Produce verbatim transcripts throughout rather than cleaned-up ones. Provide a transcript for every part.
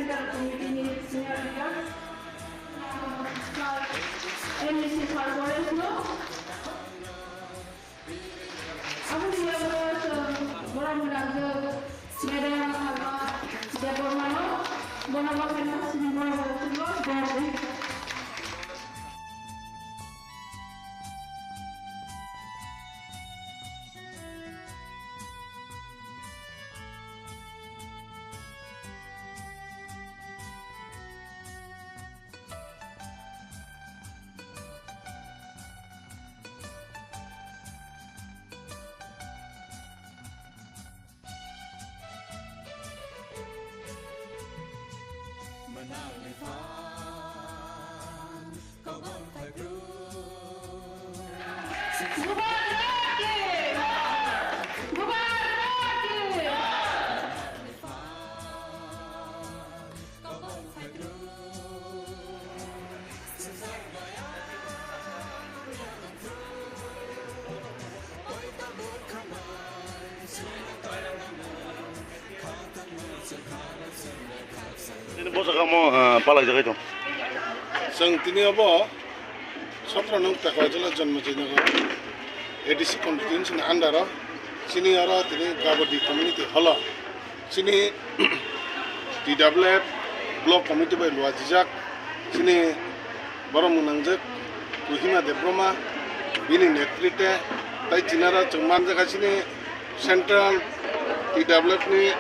Committee ni senior leader, M E C Sir Goresh no. Aboni yago borok mwnajak Madam Debbarma no, bono bo khe sini borok bo. Nini bwsakamo, ah, palai jagwi tong. Chwng tini obo sotro nung Pekwa jila Janmajai Nagar A D C constituency ni under o chini oro tini Gabodi community hall o chini T W F block committee bai luajijak chini borok mwnangjak Kohima Debbarma, bini netritwe, tai chinaro chwng manjakha chini Central T W F ni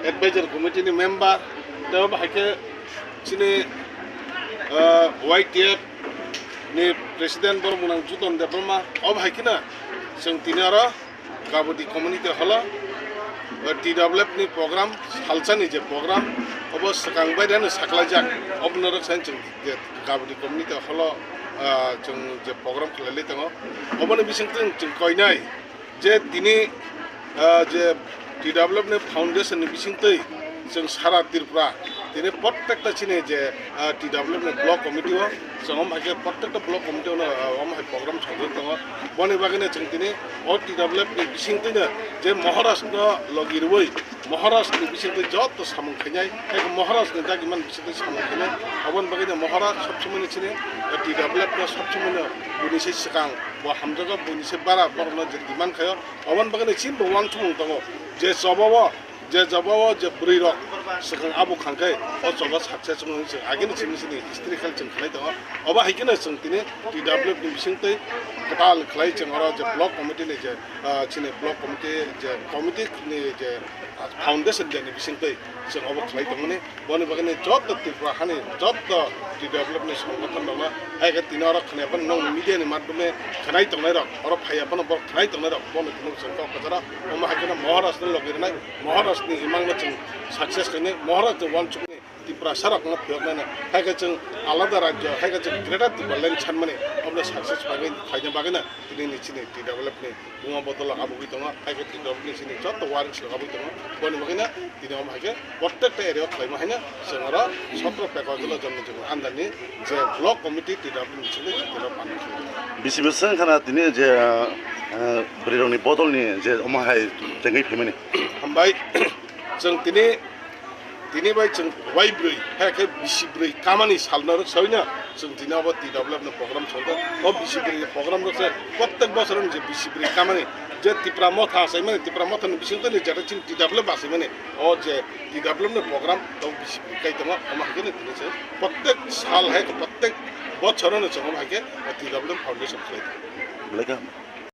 Advisor Committee ni member, tei obo hai khe chini, ah, Y T F ni President borok mwnang Juton Debbarma, obo hai kheno chwng tini oro Gabodi community hall o, o, T W F ni program, salsa ni je program, obo swkang bai reno saklaijak, obo norok sai chwng je Gabodi community hall o, ah, chwng je program khlailai tongo, oboni bisingtwi chwng koinai je tini, ah, je T W F ni foundation ni bisingtwi chwng sara Tripura tini prottekta chini je, ah, T W F ni block committee o chwng omo hai khe prottekta block committee o, ah, omo hai program sajak tongo. Boni bagwi no chwng tini o T W F ni bisingtwi no je Maharaj no logi rwui Maharaj ni bisingtwi joto samung khainai, hai khe Maharaj ni dagi man bisingtwi samung khainai. Oboni bagwi no Maharaj sob somoi no chini, ah, T W F no sob somoi no buini se swkang bo hamjago, buini se bara borok no je demand khaio. Oboni bagwi no chini bo uansukmung tongo je choba o je jabao je bwrwi rok swkang abo khangkhe o choba success wngwi chwng agini simi sini history khe chwng khlai tongo. Obo hai kheno chwng tini T W F ni bisingtwi kwtal khlai chwng oro je block committee ni je, ah, chini block committee je committee ni je foundation day ni bisingtwi chwng obo khlai tongmani. Boni bagwi ni joto Tripura hani joto T W F ni songgothon rokno hai khe tini oro khwnai phano nong media ni madhyome khwnai tongnai rok, oro phaiya phano borok khwnai tongnai rok, bono tini chwng kok kwcharo omo hai kheno Maharaj no logi rwnai. Maharaj ni imang no chwng success khainai, Maharaj ni uansukmani Tiprasa rok no phiyok nai, hai khe chwng alada rajyo, hai khe chwng Greater Tipraland sanmani, omo success bagwi khaina bagwi no tini ni chini T W F ni buma bodol o abugwi tongo, hai khe T W F ni chini joto wareng song abugwi tongo, boni bagwi no tini omo hai khe prottekta area o khlaima hai no chwng oro sotro Pekwa jila Janmajai Nagar under ni je block committee T W F ni chini tini o panna khlaio. Bisi bwswk wngkha na tini je, ah, bwrwi rok ni bodol ni je omo hai tengwi phaimani. Hambai. Chwng tini, tini bai chwng wai bwrwi, hai khe bisi bwrwi kamani salno rwk sawino chwng tini abo T W F no program songkha. O bisi bwrwi ni program rok se prottek bosor ni je bisi bwrwi kamani, je Tipra Motha achaimani, Tipra Motha ni bisingtwi ni jeta chini T W F achaimani, o je T W F ni program tok bisi bwrwi kai tongo, omo hai khe no tini se prottek sal hai khe prottek bosor no chwng omo hai khe T W F foundation khlai tongo. Belai khe